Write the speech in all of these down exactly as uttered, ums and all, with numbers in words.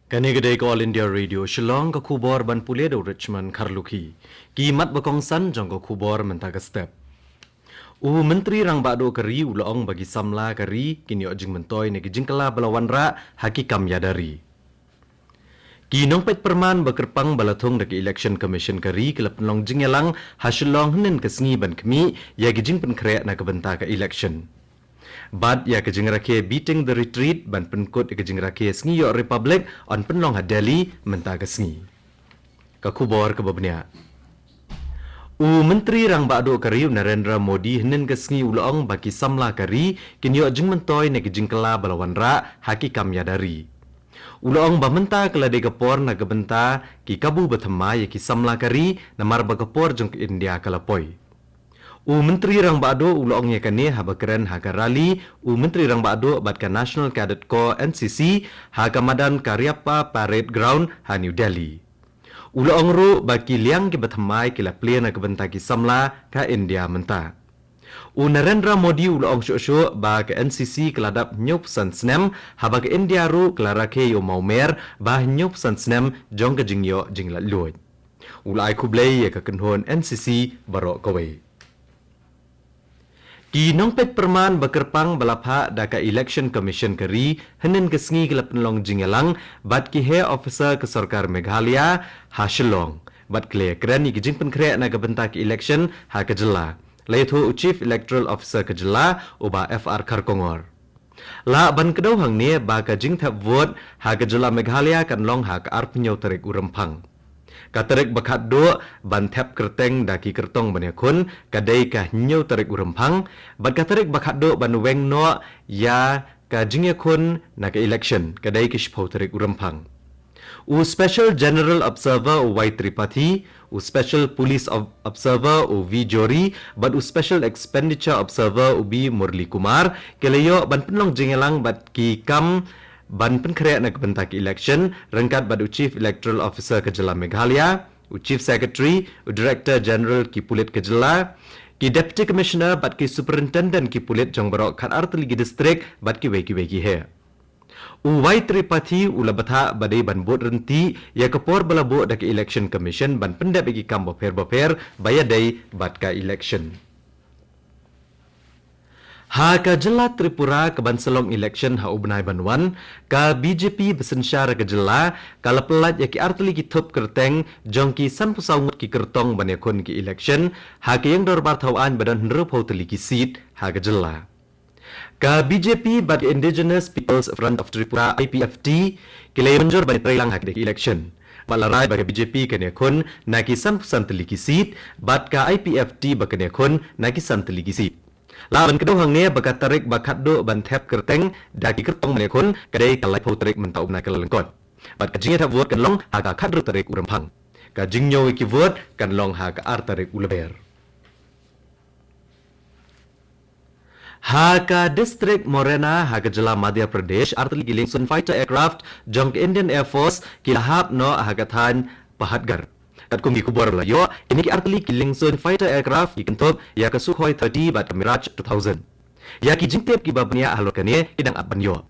Kane ka dei ka All India Radio Shillong, ka khubor ban pule da u Richmond Kharlukhi. Ki mat ba kongsan jong ka khubor mynta ka step. U Myntri Rangbah Duh ka ri u la ong ba ki samla ka ri kin ïoh jingmyntoi na ki jingkylla ba la wanrah ha ki kam ïada ri. Ki nongpeit pyrman ba kyrpang ba la thung da ka Election Commission ka ri ki la pynlong jingïalang ha Shillong hynnin ka sngi ban khmih ïa ki jingpynkhreh na ka bynta ka election. Bad ïa ka jingrakhe Beating the Retreat ban pynkut ïa ka jingrakhe sngi ïoh Republic yn pynlong ha Delhi mynta ka sngi. Ka khubor kaba bniah. U Myntri Rangbah Duh ka ri u Narendra Modi hynnin ka sngi u la ong ba ki samla ka ri kin ïoh jingmyntoi na ki jingkylla ba la wanrah ha ki kam ïada ri. U la ong ba mynta ka la dei ka por na ka bynta ki kabu ba thymmai ïa ki samla ka ri namar ba ka por jong ka India ka la poi. U Myntri Rangbah Duh u la ong ïa kane haba kren ha ka rally u Myntri Rangbah Duh bad ka National Cadet Corps, N C C, ha ka madan Cariappa Parade Ground ha New Delhi. U la ong ruh ba ki liang kiba thymmai ki la plie na ka bynta ki samla ka India mynta. U Narendra Modi u la ong shuh shuh ba ka N C C ka la dap hynñiewphew san snem, haba ka India ruh ka la rakhe ïa u mawmer ba hynñiewphew san snem jong ka jingïoh jinglaitluid. U la ai khublei ïa ka kynhun N C C baroh kawei. Ki nongpeit pyrman ba kyrpang ba la phah da ka Election Commission ka ri hynnin ka sngi ki la pynlong jingïalang bad ki heh officer ka sorkar Meghalaya ha Shillong bad ki la ïakren ïa ki jingpynkhreh na ka bynta ka election ha ka jylla. La ïathuh u Chief Electoral Officer ka jylla u Bah F R Kharkongor. Lah ban kdew hangne ba ka jingthep vote ha ka jylla Meghalaya kan long ha ka arphew hynñiew tarik u Rymphang. Ka tarik ba khatduh ban thep kyrteng da ki kyrtong ban ïakhun ka dei ka hynñiew tarik u Rymphang, bad ka tarik ba khatduh ban weng noh ïa ka jingïakhun na ka election ka dei ka shiphew tarik u Rymphang. U Special General Observer u Y Tripathi, u Special Police Ob-, Observer u V Johri bad u Special Expenditure Observer u B Murli Kumar ki la ïoh ban pynlong jingïalang bad ki kam ban pynkhreh na ka bynta ka election ryngkat bad u Chief Electoral Officer ka jylla Meghalaya, u Chief Secretary, u Director General ki pulit ka jylla, ki Deputy Commissioner bad ki Superintendent ki pulit jong baroh khatar tylli ki district bad kiwei kiwei ki heh. U Y Tripathi u la bthah ba dei ban bud ryntih ïa ka por ba la buh da ka Election Commission ban pyndep ïa ki kam bapher bapher ba ïadei bad ka election. Ha ka jylla Tripura ka ban sa long election ha u bnai ban wan, ka B J P ba synshar ka jylla ka la pyllait ïa ki artylli ki thup kyrteng jong ki sanphew saw ngut ki kyrtong ban ïakhun ki election ha ka ïing dorbar thaw aiñ ba don hynriewphew tylli ki seat ha ka jylla. Ka B J P bad ka Indigenous People's Front of Tripura, I P F T, ki la ïa mynjur ban ïatreilang ha kane ka election. Bad la rai ba ka B J P kan ïakhun na ki sanphew san tylli ki seat bad ka I P F T ba kan ïakhun na ki san tylli ki seat. Lah ban kdew hangne ba ka tarik ba khatduh ban thep kyrteng da ki kyrtong ban ïakhun ka dei ka laiphew tarik mynta u bnai ka la lyngkot. Bad ka jingïathep vote kan long ha ka khathynriew tarik u Rymphang. Ka jingñiew ïa ki vote kan long ha ka ar tarik u Lber. Ha ka district Morena ha ka jylla Madhya Pradesh, artylli ki liengsuiñ fighter aircraft jong ka Indian Air Force ki la hap noh ha ka thaiñ Pahatgarh. Katkum ki khubor ba la ïoh, kine ki artylli ki liengsuiñ fighter aircraft ki kynthup ïa ka Sukhoi thirty bad ka Mirage two thousand. Ïa ki jingtip kiba bniah halor kane ki dang ap ban ïoh.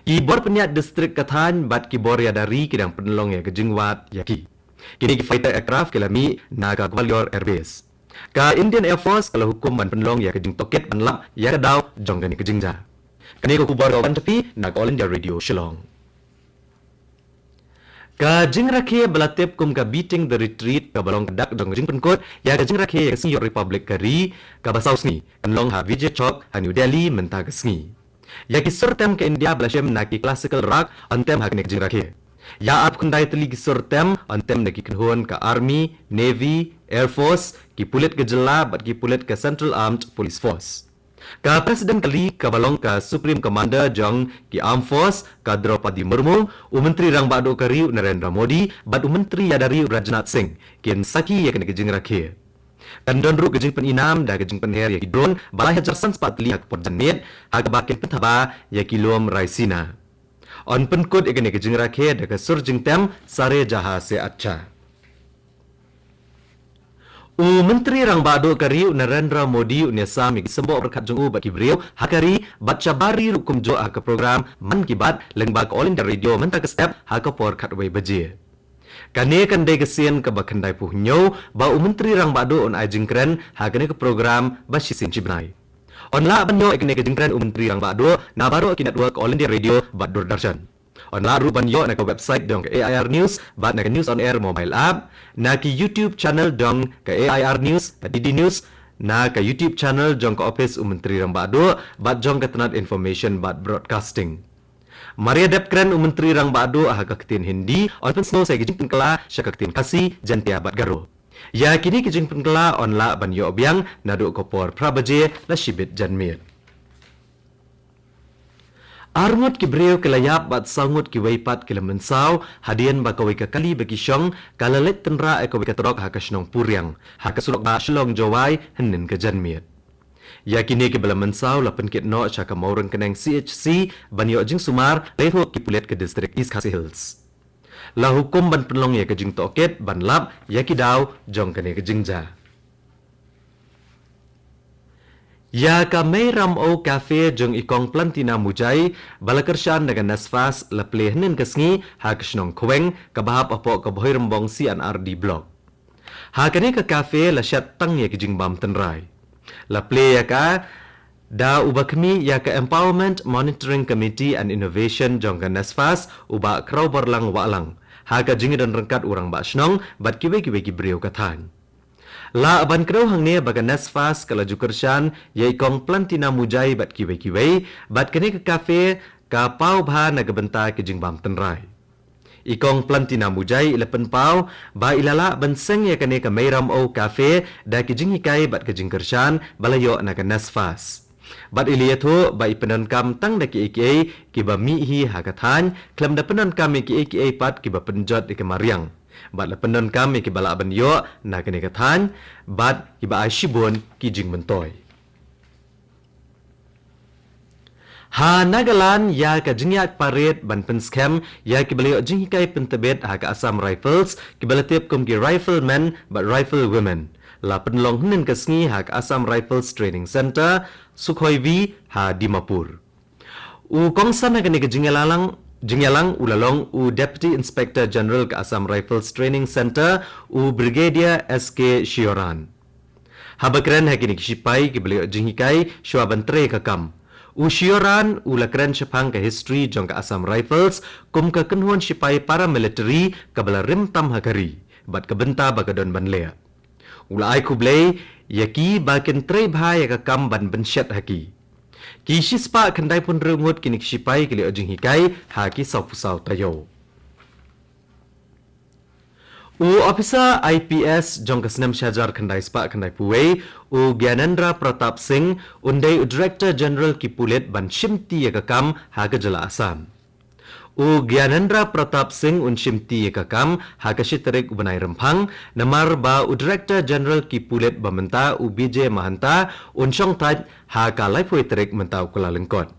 Ki bor pynïaid district ka thaiñ bad ki bor ïada ri ki dang pynlong ïa ka jingwad ïa ki. Kine ki fighter aircraft ki la mih na ka Gwalior Air Base. Ka Indian Air Force ka la hukum ban pynlong ïa ka jingtohkit ban lap ïa ka daw jong kane ka jingjia. Kane ka khubor ka wan sha phi na ka All India Radio Shillong. Ka jingrakhe ba la tip kum ka Beating the Retreat kaba long ka dak jong ka jingpynkut ïa ka jingrakhe ïa ka sngi ïoh Republic ka ri kaba saw sngi kan long ha Vijay Chowk ha New Delhi mynta ka sngi. Ïa ki sur tem ka India ba la shim na ki classical rag yn tem ha kane ka jingrakhe. Ïa arphew khyndai tylli ki sur tem yn tem na ki kynhun ka Army, Navy, Air Force, ki pulit ka jylla bad ki pulit ka Central Armed Police Force. Ka President ka ri kaba long ka Supreme Commander jong ki Armed Force ka Droupadi Murmu, u Myntri Rangbah Duh ka ri u Narendra Modi bad u Myntri ïada ri u Rajnath Singh kin sakhi ïa kane ka jingrakhe. Kan don ruh ka jingpynim da ka jingpynher ïa ki drone ba lai hajar san spah tylli ha ka por janmiet ha kaba kin pynthaba ïa ki lum Raisina. Yn pynkut ïa kane ka jingrakhe da ka sur jingtem Sare Jahan Se Achha. U Myntri Rangbah Duh ka ri u Narendra Modi un ïasam ïa ki symboh pyrkhat jong u bad ki briew ha ka ri bad shabar ri ruh kumjuh ha ka program Mann Ki Baat lyngba ka All India Radio mynta ka step ha ka por khatwei baje. Kane kan dei ka sien kaba khyndai phew hynñiew ba u Myntri Rangbah Duh un ai jingkren ha kane ka program ba shisien shi bnai. Yn lah ban ïoh ïa kane ka jingkren u Myntri Rangbah Duh na baroh ki network All India Radio bad Doordarshan. Yn lah ruh ban ïoh na ka website jong ka A I R News bad na ka News on Air mobile app, na ki YouTube channel jong ka A I R News, ka D D News, na ka YouTube channel jong ka Office u Myntri Rangbah Duh bad jong ka Tnad Information bad Broadcasting. Mar ïa dep kren u Myntri Rangbah Duh ha ka ktien Hindi, yn pynsngew sa ïa ki jingpynkylla sha ka ktien Khasi, Jaiñtia bad Garo. Ïa kine ki jingpynkylla yn lah ban ïoh biang naduh ka por phra baje la shibit janmiet. Ar ngut ki briew ki la ïap bad saw ngut kiwei pat ki la mynsaw hadien ba kawei ka kali ba ki shong ka la leit tynrah ïa kawei ka trok ha ka shnong Puriang, ha ka surok bah Shillong Jowai hynnin ka janmiet. Ïa kine kiba la mynsaw la pynkit noh sha ka Mawryngkneng C H C ban ïoh jingsumar, la ïathuh ki pulit ka District East Khasi Hills. La hukum ban pynlong ïa ka jingtohkit ban lap ïa ki daw jong kane ka jingjia. Ïa ka Mei Ramew Cafe jong i Kong Plantina Mujai ba la kyrshan da ka NESFAS la plie hynnin ka sngi ha ka shnong Khweng kaba hap hapoh ka Bhoirymbong C and R D Block. Ha kane ka cafe la shet tang ïa ki jingbam tynrai. La plie ïa ka da uba khmih ïa ka Empowerment Monitoring Committee and Innovation jong ka NESFAS, u Bah Kraw Borlang Wahlang, ha ka jingïadon ryngkat u rangbah shnong bad kiwei kiwei ki briew ka thaiñ. La ban kdew hangne ba ka NESFAS ka la ju kyrshan ïa i Kong Plantina Mujai bad kiwei kiwei, bad kane ka cafe ka paw bha na ka bynta ki jingbam tynrai. I Kong Plantina Mujai i la pynpaw ba i la lah ban seng ïa kane ka Mei Ramew Cafe da ki jinghikai bad ka jingkyrshan ba la ïoh na ka NESFAS. Bad i la ïathuh ba i pyndonkam tang da kiei kiei kiba mih hi ha ka thaiñ, khlem da pyndonkam ïa kiei kiei pat kiba pynjot ïa ka mariang. Bad la pyndonkam ïa kiba lah ban ïoh na kane ka thaiñ, bad kiba ai shibun ki jingmyntoi. Ha Nagaland, ïa ka jingïaid parade ban pynskhem ïa kiba la ïoh jinghikai pyntbit ha ka Assam Rifles, kiba la tip kum ki Riflemen bad Riflewomen, la pynlong hynnin ka sngi ha ka Assam Rifles Training Centre, Sukhoi V, ha Dimapur. U kongsan ha kane ka jingïalang, jingïalang u la long u Deputy Inspector General ka Assam Rifles Training Centre, u Brigadier S K Shioran. Haba kren ha kine ki shipai kiba la ïoh jinghikai shuwa ban trei ka kam, u Shioran u la kren shaphang ka history jong ka Assam Rifles kum ka kynhun shipai paramilitary kaba la rim tam ha ka ri bad ka bynta ba ka don ban leh. U la ai khublei ïa ki ba kin trei bha ïa ka kam ban pynshet ha ki. Ki shispah khyndai phew hynriew ngut kine ki shipai ki la ïoh jinghikai ha ki sawphew saw taïew. U ophisar I P S jong ka snem shi hajar khyndai spah khyndai phew wei, u Gyanendra Pratap Singh, un dei u Director General ki pulit ban shimti ïa ka kam ha ka jylla Assam. U Gyanendra Pratap Singh un shimti ïa ka kam ha ka shi tarik u bnai Rymphang, namar ba u Director General ki pulit ba mynta u Bijay Mahanta un shong thait ha ka laiphew tarik mynta u Kyllalyngkot.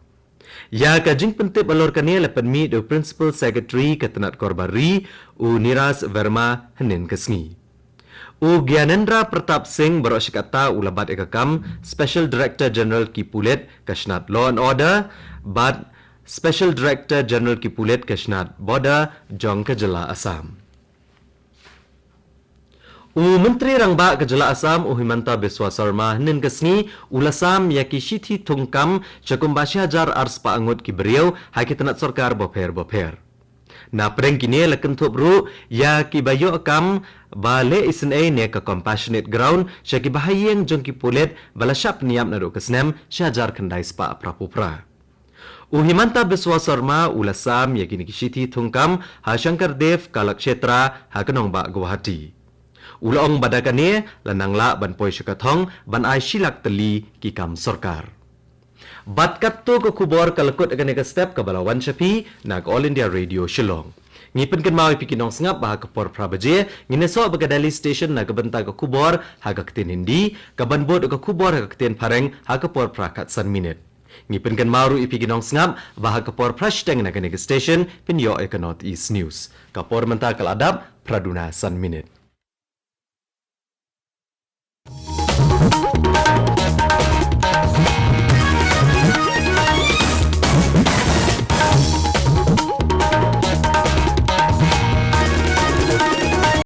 Ïa ka jingpyntip halor kane la pynmih da u Principal Secretary ka tnat Korbari, u Neeraj Verma, hynnin ka sngi. U Gyanendra Pratap Singh baroh shi katta u la bat ïa ka kam Special Director General ki pulit ka shnat Law and Order bad Special Director General ki pulit ka shnat Border jong ka jylla Assam. U Myntri Rangbah ka jylla Assam, u Himanta Biswa Sarma, hynnin ka sngi u la sam ïa ki shithi thungkam sha kumba shi hajar ar spah ngut ki briew ha ki tnat sorkar bapher bapher. Na pdeng kine la kynthup ruh ïa kiba ïoh kam ba leh isynei ne ka compassionate ground sha kiba ha ïing jong ki pulit ba la shah pynïap naduh ka snem shi hajar khyndai spah phra phew phra. U Himanta Biswa Sarma u la sam ïa kine ki shithi thungkam ha Shankardev Kalakshetra ha ka nongbah Guwahati. U la ong ba da kane la nang lah ban poi sha ka thong ban ai shi lak tylli ki kam sorkar. Bad katto ka khubor ka la kut ha kane ka step kaba la wan sha phi na ka All India Radio Shillong. Ngi pynkynmaw ïa phi ki nongsngap ba ha ka por phra baje ngin ïasoh bad ka Delhi Station na ka bynta ka khubor ha ka ktien Hindi, kaban bud ka khubor ha ka ktien Phareng ha ka por phra khatsan minit. Ngi pynkynmaw ruh ïa phi ki nongsngap ba ha ka por phra shiteng na kane ka station phin ïoh ïa ka North East News. Ka por mynta ka la dap phra duna san minit.